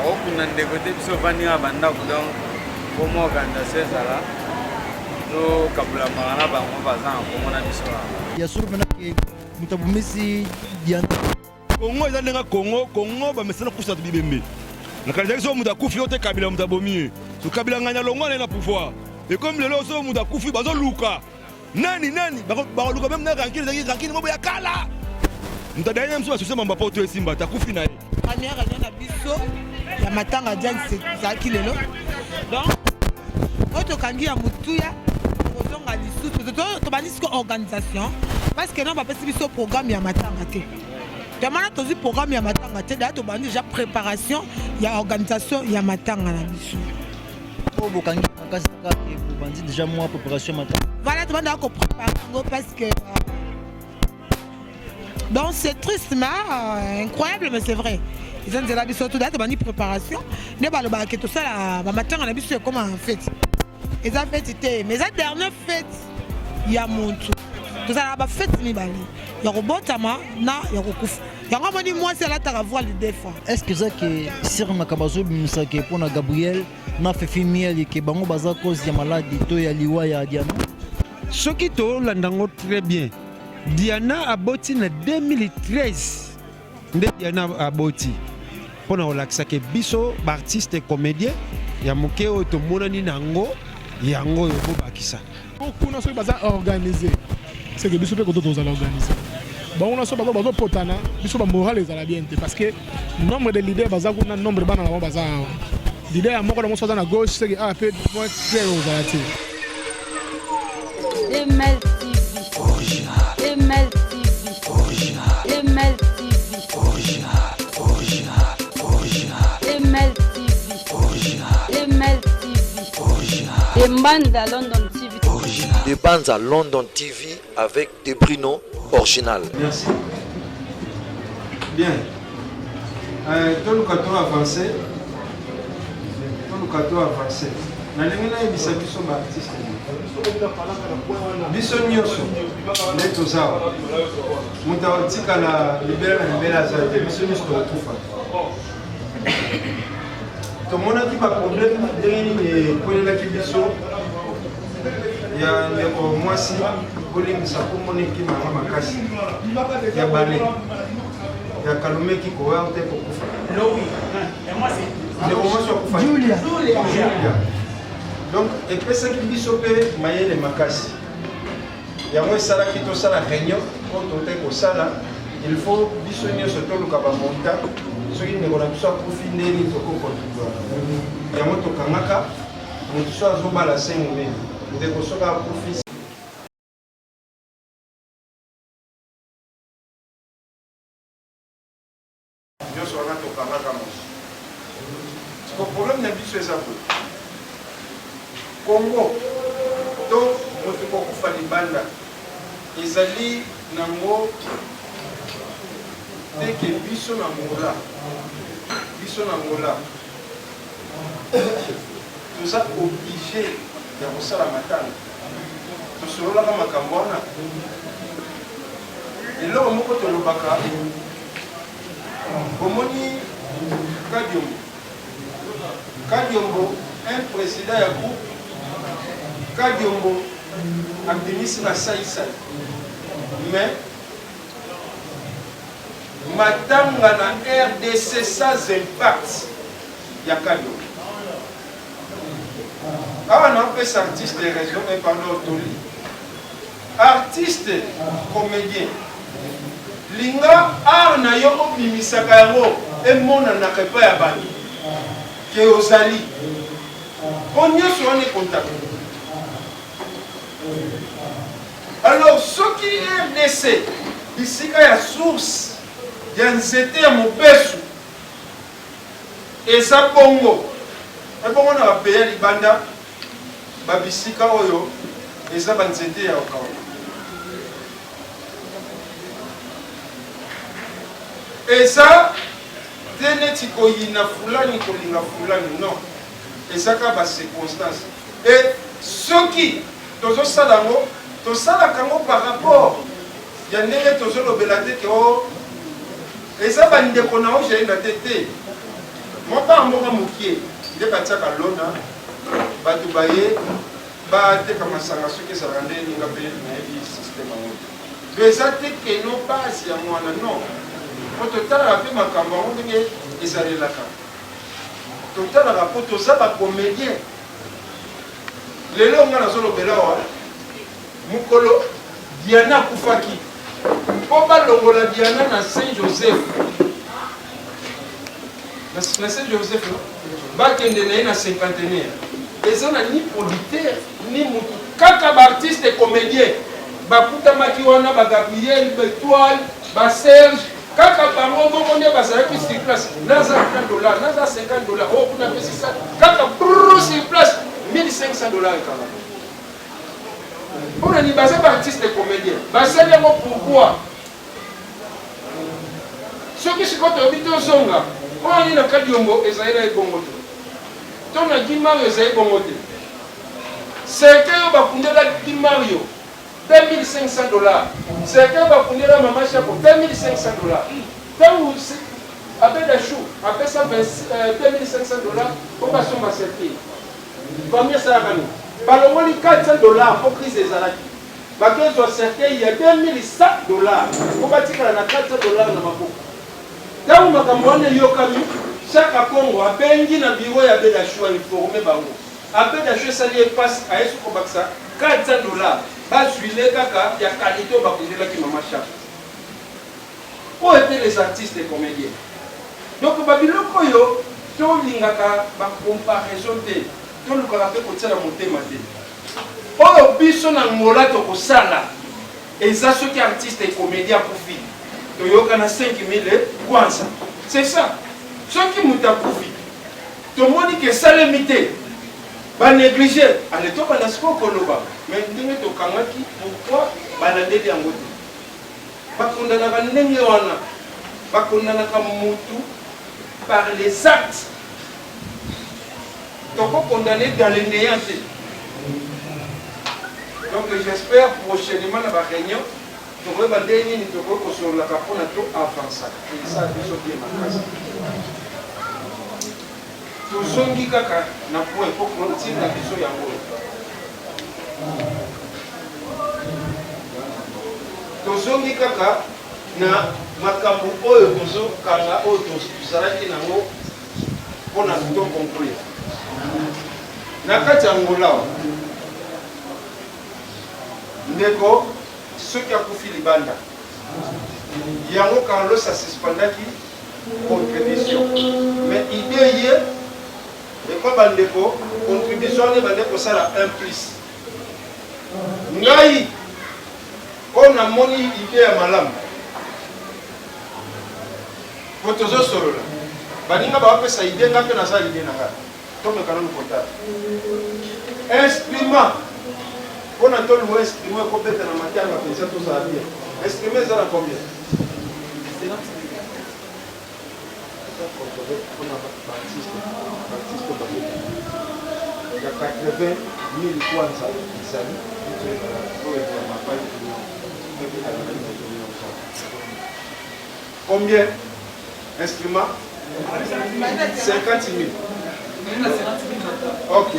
Okunda ndeko te, biso ovandi kaka bandako, donc po mwa organisation ezala, tokabulamaka na bango baza na Kongo na biso awa. Ya solo mpena ke moto abomisi Diana. Congo eza ndenge Congo, Congo bamesana kokusa bato bibembe. Nakanisaki soki moto akufi yo te Kabila moto abomi ye. So Kabila nganya longwa na ye na pouvoir. Ekomi lelo soki moto akufi bazoluka nani nani bakoluka meme na rancune ezalaki rancune moko ya kala. Moto adaye na biso basusi mamba poto esimba te akufi na ye. Première réunion na biso ya matanga Diane ezalaki lelo. Donc oyo tokangi ya motuya tokozonga lisusu tobandi siko organisation parce que non bapesi biso programme ya matanga te. Tamana tozwi programme ya matanga te, daya tobandi déjà préparation ya organisation ya matanga na biso. Oyo bokangi makasi kaka bobandi déjà mwa préparation ya matanga. Voilà, tobandaka koprépare yango parce que donc c'est triste mais incroyable, mais c'est vrai. Eza nzela biso to daya tobandi préparation nde balobaka ke tosala bamatanga na biso ekoma fete. Eza fete te, mais eza dernière fete ya motu. Tozalaka bafete mibale, ya kobotama na ya kokufa. Yango amoni mwasi alataka voile deux fois. Est ce que eza ke sir makambo azobimisa ke mpona Gabriel na Fefi Miel ke bango baza cause ya maladi to ya liwa ya Diana? Soki tolanda yango très bien, Diana aboti na 2013 nde Diana aboti mpona kolakisa ke biso baartiste comédien ya moke oyo tomonani na yango, yango oyo bobakisa. Kuna soki baza organisé, c'est que biso mpe koto tozala organisé. Bango na so bazo bazopotana, biso ba moral ezala bien te parce que nombre de leaders baza kuna, nombre bana na bango baza awa. Leader ya moko na moso aza na gauche, c'est que awa mpe moins clair ozala te. ML TV. Original. ML TV. Original. ML TV. Original. Original. Original. ML TV. Original. ML TV. Original. Mbanda London TV. Original. De Banza London TV avec De Bruno original. Merci. Bien. Toluka to avancer. Toluka to avancer. Nalingi nayebisa biso baartiste biso nyonso nde toza awa. Moto akotikala libela na libela aza te, biso nyonso tokokufa. Tomonaki baproblème ndenge nini ekwelelaki biso ya ndeko mwasi, bolimbisa komona ekimanga makasi ya bale ya kalumeki koya te kokufa. Ndeko mwasi akufa Julia. Julia. Donc epesaki biso mpe mayele makasi, yango esalaki tosala réunion oyo totaki kosala. Il faut biso nyonso toluka bamonta soki ndeko na biso akufi ndeni tokokontribua. Yango tokangaka moto so azobala 5 000 ndeko soki akufi. Nyonso wana tokangaka mosu. Siko problème na biso eza boye, Congo to moto kokufa libanda ezali nango te ke biso na Angola, biso na Angola toza obligé ya kosala matanga. Tosololaka makambo wana, eloko moko tolobaka, bomoni Kadiombo, Kadiombo un président ya groupe Kadiombo abimisi basaisai, mais matanga na RDC sans impact ya Kadiombo. Awa naopesa artiste raison, eh, pardon, toli artiste comédien, linga art na yo obimisaka yango emonanaka epai ya bato ke ozali mpo nyonso wana ekontaka. Alors soki RDC bisika ya source ya nzete ya mobesu eza bongo, ebongo na bapeya ya libanda babisika oyo eza banzete ya kokauka eza te neti koyina fulani kolinga fulani, non, eza kaka bacirconstance. E soki tozosala yango, tosalaka yango par rapport ya ndenge tozolobela te ke o eza bandeko na ojaenda te te. Mwa bar moko mokie nde batiaka lona, bato baye bateka masanga soki ezalaka ndenge nini nga mpe nayebi système yango te. Donc eza te que no base yango wana non. Po totalaka mpe makambo yango ndenge ezalelaka. Totalaka po toza ba comediens. Lelo nga nazolobela awa mokolo Diana akufaki po balongola Diana na Saint Joseph na Saint Joseph no bakende na ye na cinquantenaire eza na ni producteur ni mutu kaka ba artiste comédien bakutamaki wana ba Gabriel ba Etoile ba Serge kaka bango moko nde bazalaki sur place naza 30 dollars naza 50 dollars oyo kuna apesi sa kaka brrr sur place 1500 dollars ekangama mpona nini baza ba artiste comédien basali yango pourquoi soki sikoyo toyebi tozonga mpona nini na kadiombo ezali na ebongo te to na gimario ezali bongo te cercueil oyo bakundela gimario 2500 dollars cercueil bakundela mama shako 2500 dollars ntango abeda chou apesa 2500 dollars mpo basomba cercueil famille esalaka nini balongoli 400 dollars mpo crise ezalaki bakezwa cercueil ya 2100 dollars mpo batikala na 400 dollars na maboko ntango makambo wana eyokami Chaka Congo abengi na bureau ya Abeda Chou ainforme bango Abeda Chou esali ye mpasi ayesi kobakisa 400 dollars bazwile kaka ya qualité oyo bakundelaki mama Chaka oyo ete les artistes et comédiens donc babiloko oyo tolingaka bacomparaison te tolukaka mpe kotiala motema te oyo biso na Angola tokosala eza soki artiste et comédien akufi toyokana 5000 kwanza c'est ça soki moto akufi tomoni ke esalemi te banéglige ale tobanda sikoyo koloba mais ndenge tokangaki pourquoi balandeli yango te bakondanaka ndenge wana bakondanaka mutu par les actes tokokondane dans le néant te donc j'espère prochainement na baréunion tokoyeba ndenge nini tokoki kosololaka mpona to avansaka esala biso bien makasi tozongi kaka na point po clôture na biso yango tozongi kaka na makambo oyo tozokanga oyo tozalaki nango mpona to conclure na kati ya Angola ndeko soki akufi libanda yango Carlos asuspendaki contribution mais idée ye ekwa bandeko contribution wana ebande kosala un plus ngai oyo namoni idée ya malamu po tozosolola baninga bapesa idée nga mpe naza idée na ngai tomeka nanu kotala instrument mpona toluwa instrument ekobeta na matanga mpenza tozala bien instrument eza na combien mpona baartiste baartiste babeta ya 80 000 kwanza ezali oyo ya mapai Combien Instrument 50 000. Ok.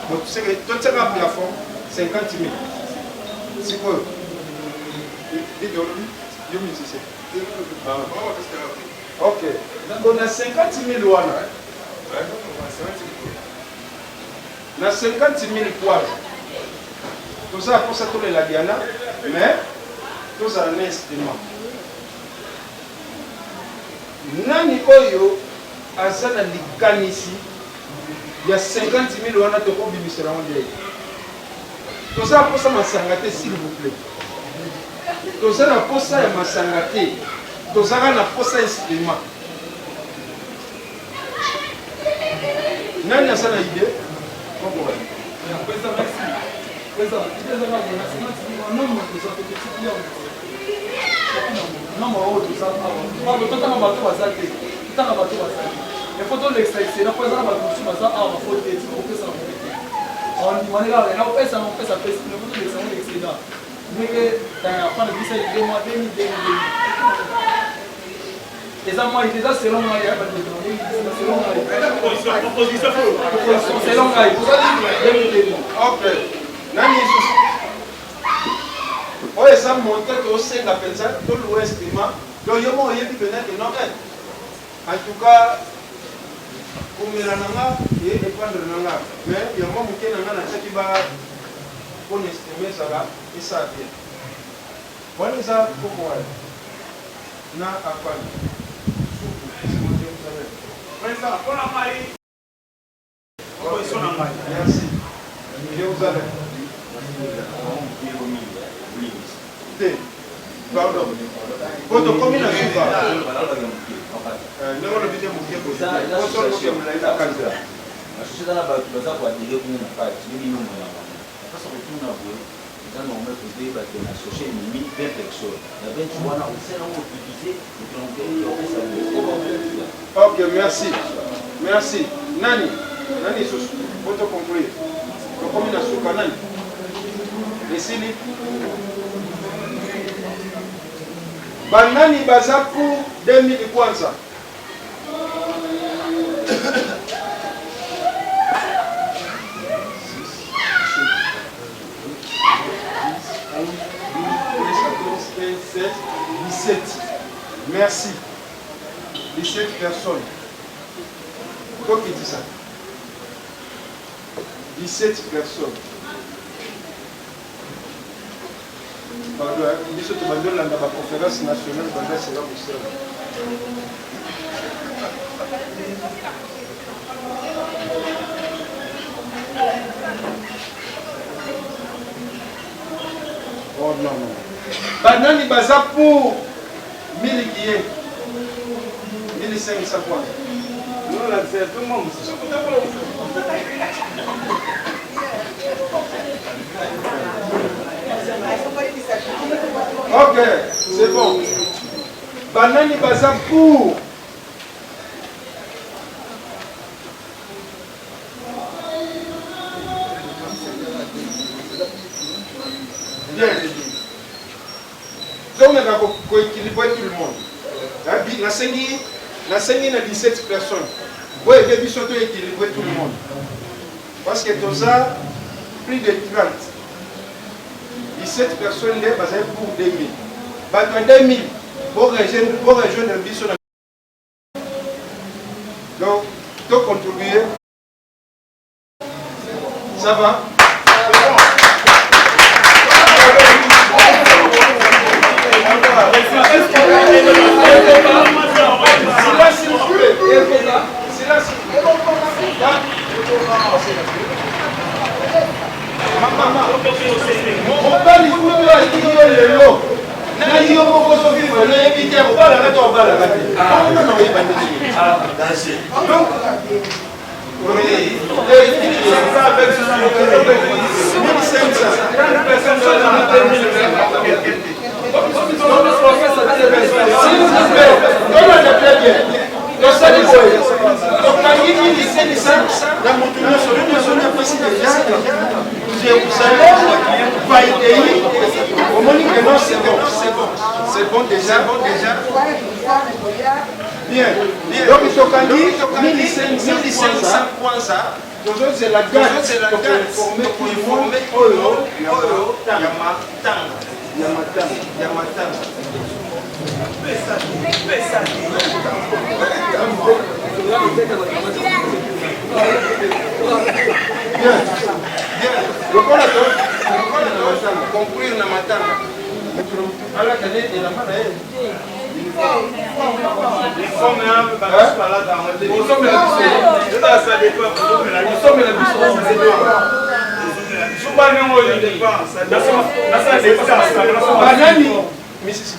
Bon, tu sais que tout ça plafond 50 000. C'est quoi Ok. On a 50 000 wana. Na 50 000 kwanza. Toza posa tolela Diana, mais tozala na instrument. Nani oyo aza na likanisi ya 50 000 wana tokobimisela yango ndenge? Toza na posa masanga te s'il vous plaît. Toza na posa ya masanga te. Tozaka na posa instrument. Nani aza na idée? Totanga bato baza te, totanga bato baza te, il faut tolekisa excellent mpo eza na bato mosusu baza awa bafo te tikopesa na moke te ondimane kaka na kopesa na kopesa pesi il faut tolekisa ngo excellent ndenge afana bisa idée mwa demi demi demi. Eza mai te, eza selon ngai ya bandeko, selon ngai. Proposition selon ngai. Ok. Nani lisusu? Oyo eza monte tosenga mpenza toluwa instrument. Donc yo moko oyebi mpenza ke non eh. En tout cas komela na nga eye dépendre na nga mais ya mwa moke na nga natiaki ba mpo na instrument ezala esala bien. Wana eza koko wana na afandi supu Jerusalem. President pona ngai proposition na ngai. Merci. Jerusalem. Te. Pardon. Po tokomi na suka. Ndenge olobi te moke boye. Po soki moke molai na kanisa. Basusu eza na bato baza ko adherer kuna na kati, yo bino mona bango. Mpasa kotuna boye eza normal koyeba ke na associé ememi 20 personnes na 20 wana osala yango odivise moto na moto ayebi opesa boye. Ok, merci. Merci. Nani? Nani lisusu? Po to conclure. Tokomi na suka nani? Esili? Banani baza pour 2000 kwanza? Merci. 17 personnes. Tokitisa. 17 personnes. Pardon, biso tobandi olanda ba conférence nationale banda sela kosala. Oh non, non. Banani baza pour miliki ye 1500 kwanza. Ok, c'est bon. Banani baza pour Bien. Tomeka ko équilibrer tout le monde. Nasengi nasengi na 17 personnes. Boyede biso to équilibrer tout le monde. Parce que toza plus de 30. 17 personnes nde bazali pour 2000. Bato ya 2000 bo rejoindre biso na donc to contribuer. Ça va? Silence s'il vous plaît. Silence s'il vous plaît. Mobali kutu atiki yo lelo na yo moko ozovivre nayebi te obalaka to obalaka te wana na oyeba ndenge nini donc tosali boye tokangi 1500 na motu nyonso nyonso napesi deja Jérusalem vaidei omoni que non c'est bon c'est bon c'est bon déjà bon déjà bien donc tokangi 1500 kwanza tozozela date tokoinforme oyo oyo ya matanga ya matanga ya matanga. Bien, bien. Lokola to conclure na matanga alata nde elamba na ye. Banani Mrs.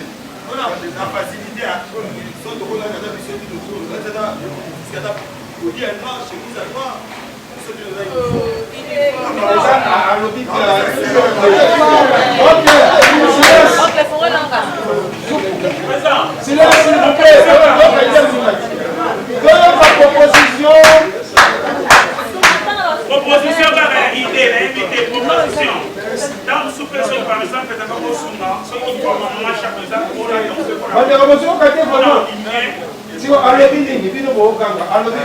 Silence s'il vous plaît. Toyoka proposition. Proposition kaka ya idée nayebi te proposition ntango mosusu mpe soki par exemple ezaka kosunga soki okoma mama chaque eza Bandeko bozoyoka te vraiment. Alobi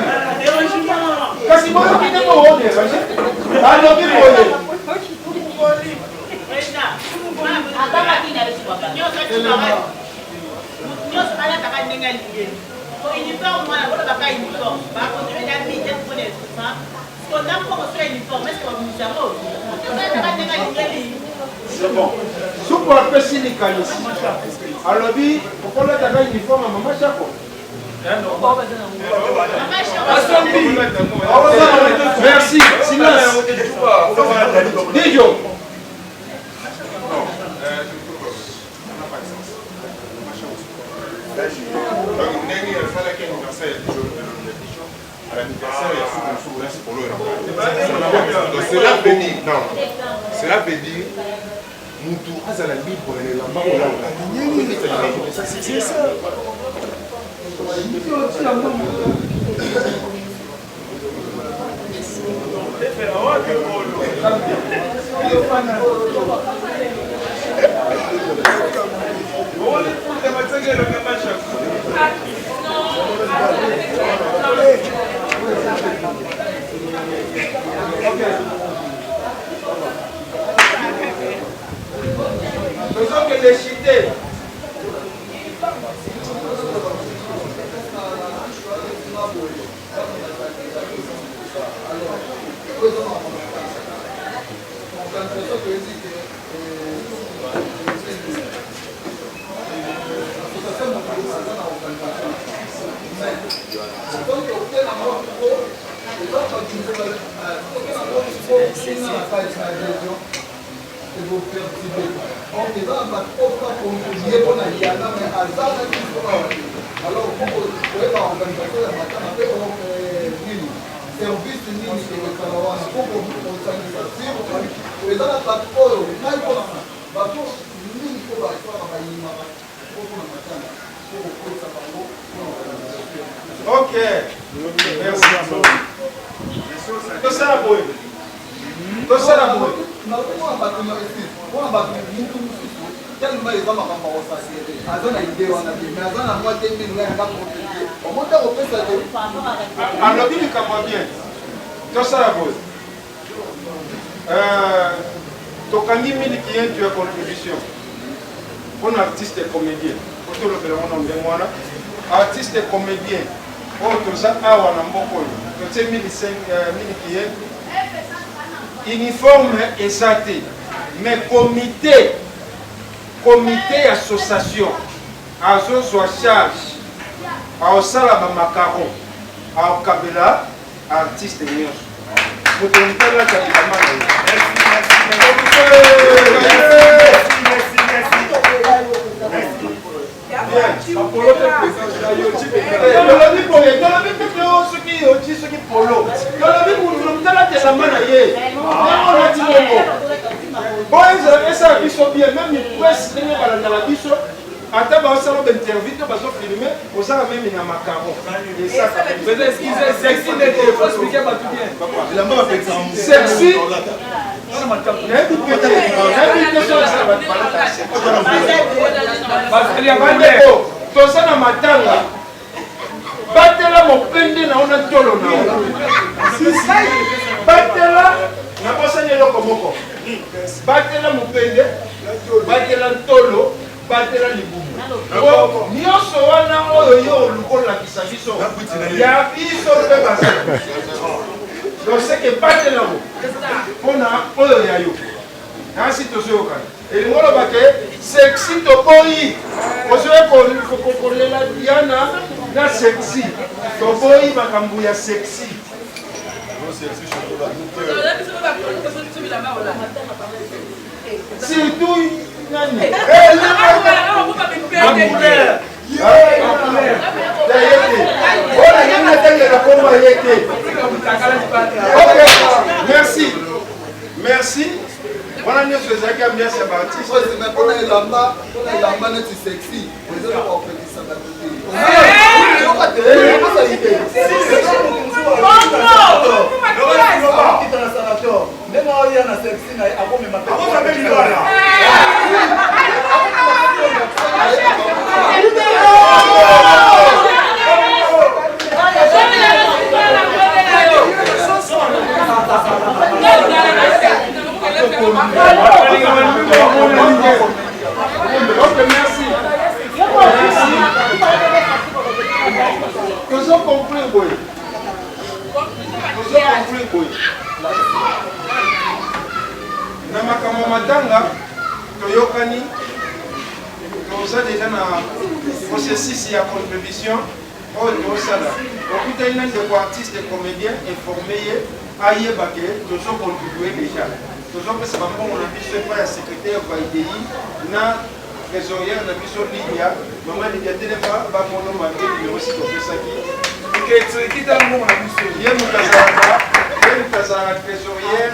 kasi boyoki nde boderange. Alobi boye. Nyonso alataka ndenge alingeli po uniforme wana bolobaka uniforme bakontrole na bite mpona esufa siko na mbongo so uniforme eske babimisa yango alataka ndenge alingeli. C'est bon. Supu apesi likanisi. Alobi okolataka uniforme ya mama Shako. Merci. Silence. Dijo. Donc ndenge asalaki anniversaire ya Dijo, à l'anniversaire ya suku mosuku nasi polo. Donc cela veut dire, non, cela veut dire mutu azala libre na elamba oyo. C'est ça. Tozokende chite. Eza na bato oyo bakontribue mpona yana, mais aza na biso awa te. Alors koyeba organisation ya matanga mpe nini, service nini ekosala wana po kosangisa sur eza na bato oyo ngai mpona bato mingi mpo basalaka bayimaka po mpona matanga po kokotisa bango mpona organisation. Ok. Merci. Tosala boye. Tosala boye. Mpona bato, mpona bato mutu mosusu tellement eza makambo ya kosasere, aza na idée wana te, mais aza na mwa te mingi ngai nga contribue omota kopesa te. Alobi likambo ya bien. Tosala boye. Tokangi miliki yetu ya contribution mpona artiste comédien po tolobela ngo na ndenge wana. Artiste comédien oyo toza awa na mboka oyo, totie miliki yetu. Uniforme eza te, mais comité ya association azozwa charge, aosala bamacaron, aokabela artiste nyonso, moto motalaka bilamba na ye. Tolobi boye, tolobi mpe soki oti soki polo, tolobi mutu motala elamba na ye ndenge olati bongo po ezala esala biso bien. Même presse ndenge balandaka biso, ata baosala bainterview to bazofilme, ozala même na macaron. Sexy, nayebi pe te, nayebi te so esala bato balata. Bandeko, toza na matanga, batela mopende na yo na ntolo na yo, batela. Nabosani eloko moko: batela mopende, batela ntolo, batela libumu. Po nyonso wana oyo yo oluka olakisa biso ya biso mpe baza. Donc seke batelango mpona oyo ya yo. Nasi tozoyokana, elingi oloba ke sexy toboyi, ozoye kolela Diana na sexy, toboyi makambo ya sexy. Surtout nani oyo nalingi natangela kombo ye te. Ok, merci, merci. Wana nyonso ezalaki ambiance ya baartiste. Mpona elamba, mpona elamba neti sexy, eza na kopekisa bato te. Yoka te, opesa idée. Akita na sanator ndenge aoya na sexy na ye, akomema pe. Tozo conclure boye. Na makambo ya matanga toyokani toza deja na processus ya contribution oyo tosala. Okutani na ndeko artiste comédien, informe ye ayeba ke tozo contribue deja, tozopesa bambongo na biso epai ya secrétaire Vaidei na Trésorière na biso Lydia, mama Lydia telema bamono malgré numéro si topesaki. Ye moto azalaka ye moto azalaka trésorière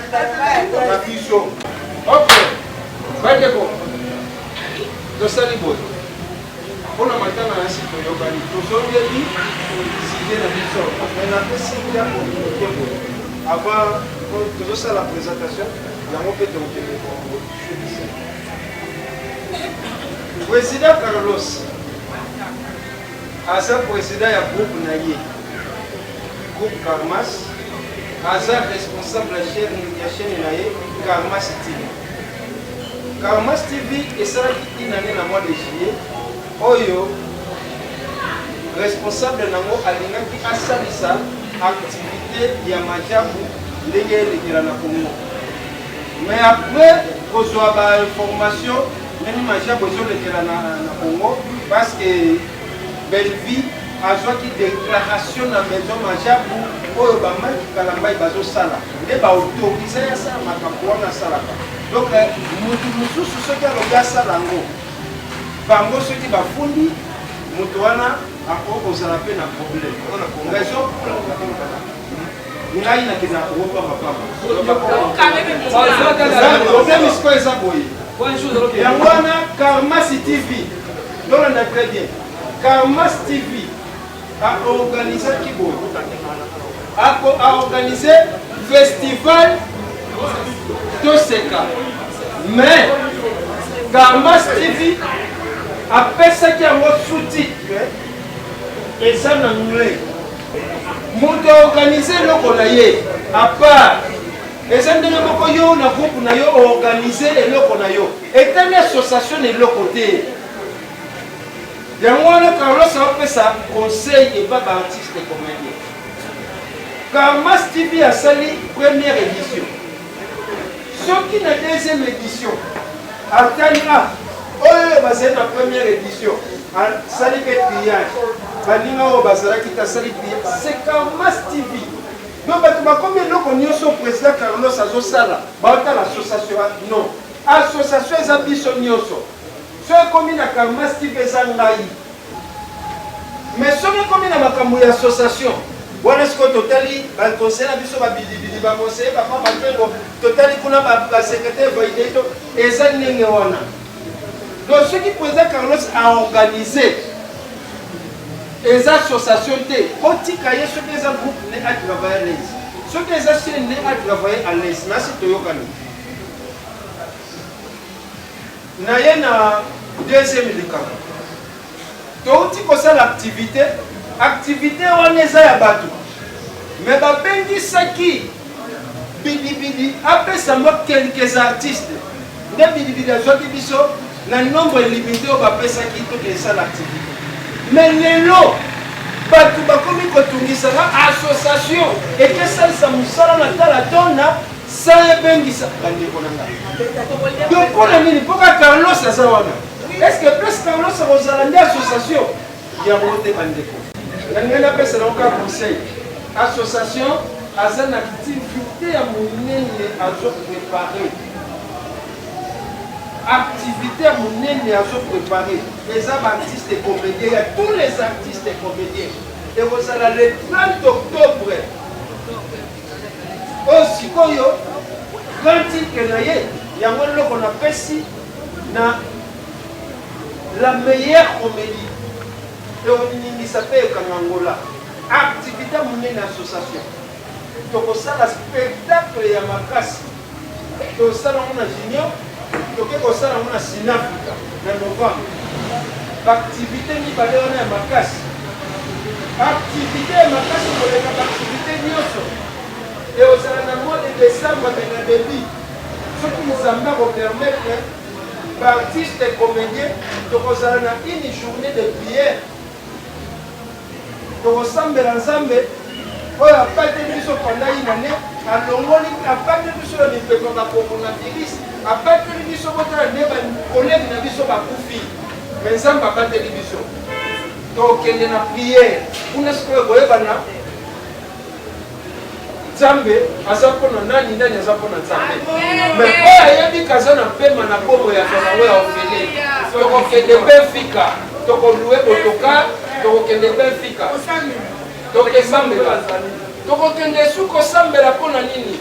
na biso. Ok, bandeko tosali boye mpo na matanga na si toyokani tozongeli sije na biso me napesi ya communauté boye avant tozosala présentation yango mpe tokokende kosukisa. President Carlos aza president ya groupe na ye groupe Karmas, aza responsable ya chaîne ya chaîne na ye Karmas TV. Karmas TV esalaki une année na mois de juillet oyo responsable nango alingaki asalisa activité ya majabu ndenge elekela na Congo. Mais après kozwa ba information ndenge majabu ezolekela na, na Congo parce que Bellevue azwaki déclaration na maison majabu oyo ba Mike Kalambay bazosala nde ba autorise ye asala makambo wana asalaka. Donc mutu mosusu soki alobi asala yango bango soki bafundi moto wana akoki kozala mpe na problème. Raison ngai nakendaka kongo pamba pamba. Problème sikoyo eza boye, yango wana Karmas TV, tolanda très bien. Karmas TV aorganisaki boye, ako aorganize festival toseka, mais Karmas TV apesaki yango sous-titre eza na anglais. Moto a organise eloko na ye à part eza ndenge moko yo na groupe na yo organise eloko na yo etali association na eloko te. Yango wana Carlos aopesa conseil epa ba artiste comédien. Karmas TV asali première édition, soki na deuxième édition atali ah oyo bazali na première édition asali mpe triage baninga oyo bazalaki te asali triage. C'est Karmas TV. Donc bato bakomi eloko nyonso président Carlos azosala baotala association. Non, association eza biso nyonso. So ekomi na Karmas TV eza ngai, mais soki ekomi na makambo ya association wana sikoyo totali baconseiller na biso babilibili baconseiller papa makengo, totali kuna basecrétaire valide to eza ndenge wana. Donc soki président Carlos aorganize eza association te, botika ye. Soki eza groupe ne atravaille à l'aise, soki eza chaîne ne atravaille à l'aise. Nasi toyokani na ye na deuxième likambo touti kosala activité. Activité wana eza ya bato, me babengisaki Bidibidi apesa mwa quelques artistes nde Bidibidi azwaki biso na nombre limité oyo bapesaki toke esala activité. Mais lelo bato bakomi kotungisa nga association ekesalisa mosala na tala tona sans ebengisa bandeko na ngai. Donc mpo na nini? Mpo ka Carlos aza wana, est ce que place Carlos akozala nde association yango te? Bandeko na ngai, napesa nango kaka conseil. Association aza na activité ya monene azo prépare, activité ya monene azo prépare eza baartiste comédien, ya tous les artistes comédiens, ekozala le 30 octobre. Oyo sikoyo grand titre na ye yango eloko napesi na la meilleure comédie ekoningisa mpe ekanga Angola. Activité monene association tokosala spectacle ya makasi, tosala yango na junior, toke kosala yango na Sinafrica na novembre. Baactivité mibale wana ya makasi, activité ya makasi koleka baactivité nyonso ekozala na mois de décembre. Mais na début, soki Nzambe akopermettre, baartiste comédien tokozala na une journée de prière, tokosambela Nzambe oyo abateli biso pendant. inane alongoli abateli biso na mipepe ya bacoronavirus abateli biso botala nde bakolege na biso bakufi me nzambe abateli biso tokende na priere kuna sikoyo koyebana nzambe aza mpo na nani nani aza mpo na nzambe me oyo ayebi kaza na mpema na bongo ya yango ya ofele tokokende benfica tokolue botoka tokokende benfica tokesambela tokokende su kosambela mpo na nini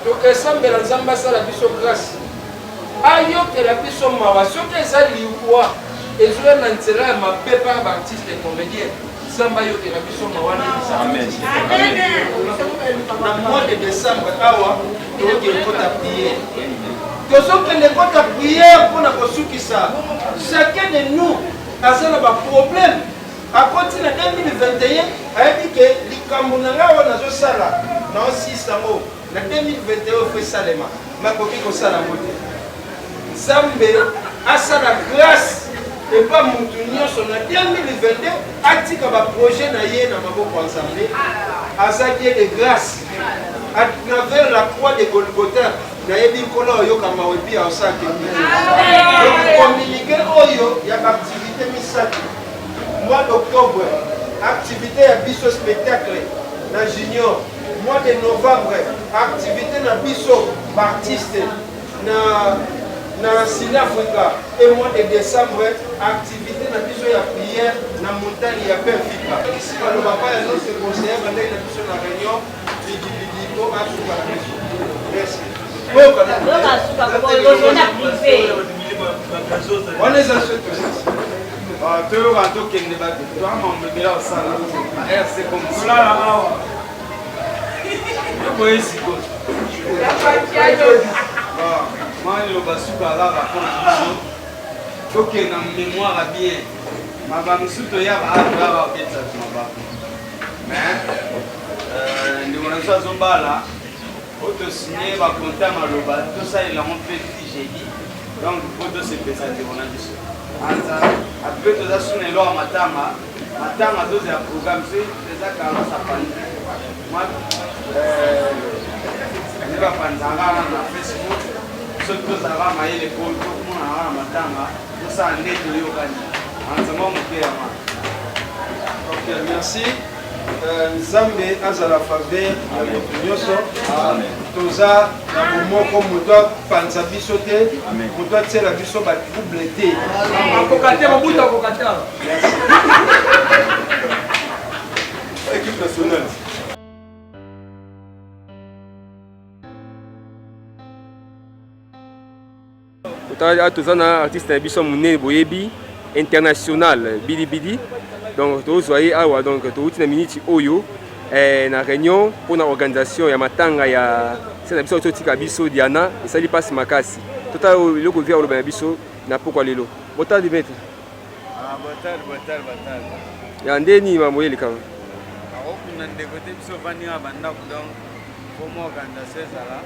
tokesambela nzambe asala biso grâce ayokela biso mawa soki eza liwa ezoya na nzela ya mabe mpa ya baartiste comédien Nzambe ayokela biso mawa na Na mois de décembre awa tokokende kota prière. Tozokende kota prière mpo na kosukisa. Chacun de nous aza na ba problème akoti na 2021 ayebi ke likambo na ngai oyo nazosala naosisa yango na 2021 fo esalema nakoki kosala yango te Nzambe asala grace epa mutu nyonso na 2022 atika ba projet na ye na maboko ya Nzambe. Aza Dieu de grâce à travers la croix de Golgotha nayebi nkolo ayoka mawa epi aosala quelque chose. Communiqué oyo ya baactivité misato mois d'octobre activité ya biso spectacle na junior mois de novembre activité na biso baartiste na na Sud Africa et mois de décembre activité na biso ya prière na montagne ya Benfica. Isi maloba pa ya notre conseiller bandaki na biso na réunion bidibidi po asuka na biso. Merci. Wana eza soki tosisi. Toyoka tokende bato toamambo ebele osala rc komsolala awa boye sikoyo mwa liloba suka kaka mpo na biso tokende na mémoire ya bien maba mosusu toyaka awa toyaka kobetisa mabaku mais euh, ndeko na biso azobala oyo tosigne bakonta ya maloba tosalela yango mpe ti jeudi donc mpo tosepesa ndeko na biso anza apres toza suna eloko ya matanga matanga tozela programme soki eza carlos apanzi mwa euh, nde bapanzaka na facebook soki tozalaka mayele po tomonanaka na matanga tosala nde toyokani anza mwa moke ya wana ok merci Euh, nzambe azala faveur ya moto nyonso toza na bomoko moto apanza biso te moto atiela biso batrouble te akoka te mobutu akoka te équipe nationale Totala toza na artiste na biso monene boyebi international bidibidi donc tozwa ye awa donc towuti na miniti oyo eh, na réunion mpo na organisation ya matanga ya se na biso totika biso Diana esali mpasi makasi totala eloko via oloba na biso na pokwa lelo botala limetre ah, botali botali botali ya nde nini mambo ye likambo akokunda ndeko te biso ovandi na bandako donc po mwa organisation ezala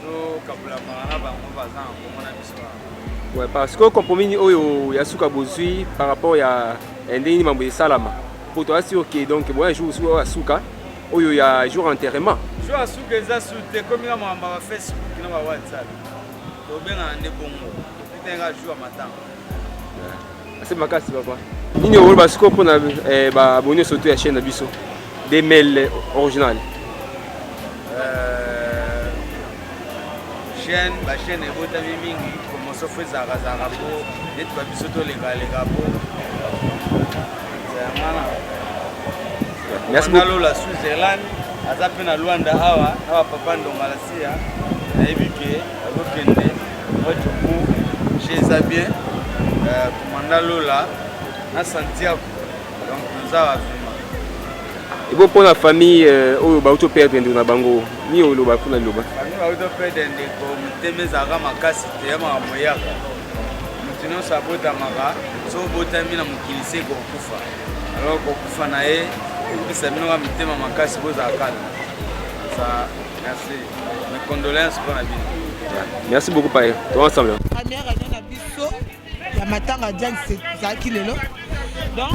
tokabulamaka na bango baza na kongo na biso Ouais, parce que compromis ni oyo ya suka bozui par rapport ya ndenge nini mambo esalama po toza sur ke donc boya jour oyo ya suka oyo ya jour enterrement jour ya suka eza su te ekomi na makambo ya bafacebook na bawhatsapp tobengana nde bongo tokutani jour ya matanga ase makasi papa nini okoloba sikoyo mpona eh, baabonne surtout ya chaîne na biso dml original euh, chaîne bachaîne ebotami mingi promotion fo ezalaka zalaka po neti babiso tolekaleka po yangana nalola switzerland aza mpe na luanda awa na bapapa ndongala siya nayebi ke azokende Wajuku chez bien euh, commandant Lola na Santiago donc toza ba vraiment ebo mpo na famille euh, oyo bauti operdre ndeko na bango nini oloba mpona liloba famille bauti operdre ndeko motema ezalaka makasi te ya makambo eyaka moto nyonso abotamaka so obotami na mokili se kokufa alors kokufa na ye epesa bino ka mitema makasi bozala calme Merci. Mes condoléances pour la vie. Merci beaucoup, Paye. Toi ensemble. Première réunion na biso ya matanga Diane ezalaki lelo. Donc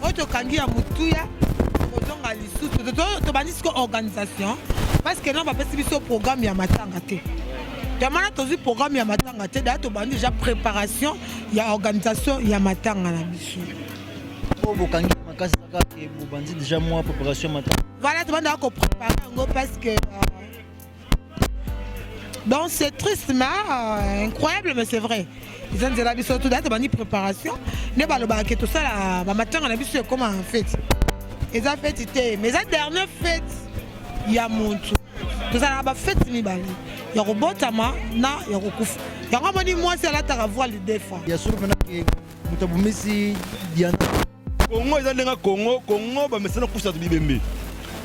oyo tokangi ya motuya tokozonga Tokozonga lisusu, tobandi siko organisation, parce que non, bapesi biso programme ya matanga te. Yamana tozwi programme ya matanga te. Daya tobandi déjà préparation ya organisation ya matanga na biso. Oyo bokangi makasi kaka ke bobandi déjà mwa préparation ya matanga. Voilà, tobandaka kopréparer yango parce que donc c'est triste mais incroyable, mais c'est vrai, eza nzela biso to daya tobandi préparation. Nde balobaka ke tosala bamatanga na biso ekóma fête. Eza fête te, mais eza dernière fête ya motu. Tozalaka bafête mibale, ya kobotama na ya kokufa. Yango amoni mwasi alataka voile deux fois. Ya solo mpena ke moto abomisi Diana? Kongo eza ndenge Kongo. Kongo bamesana kusa bato bibembe.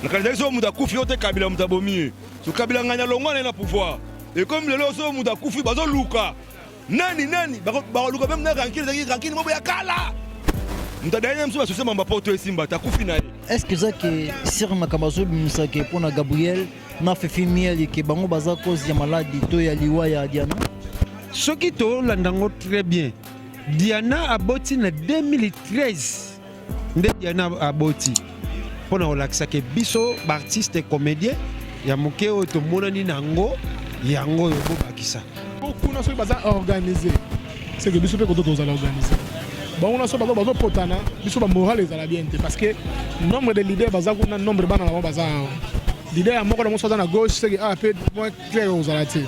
Nakanisaki soki moto akufi yo te, Kabila moto abomi ye. So Kabila nganya longwa na ye na pouvoir, ekomi lelo soki moto akufi, bazoluka nani nani, bakoluka même na rancune. Ezalaki rancune moko ya kala, moto adaye na mosusu basose mamba po to esimba te, akufi na ye. Est ce que eza ke sire makambo azobimisa ke mpo na Gabriel na Fefi Miel, ke bango baza cause ya maladie to ya liwa ya Diana? Soki tolanda yango très bien, Diana aboti na 2013. Nde Diana aboti mpo na kolakisa ke biso baartiste comédien ya moke oyo tomonani na yango, yango oyo bobakisa. Kuna soki baza organisé, c'est que biso mpe koto tozala organisé. Bango na so bazo bazopotana, biso bamoral ezala bien te, parce que nombre de leader baza kuna, nombre bana na bango baza awa. Leader ya moko na moso aza na gauche, c'est que awa mpe moins clair ozala te.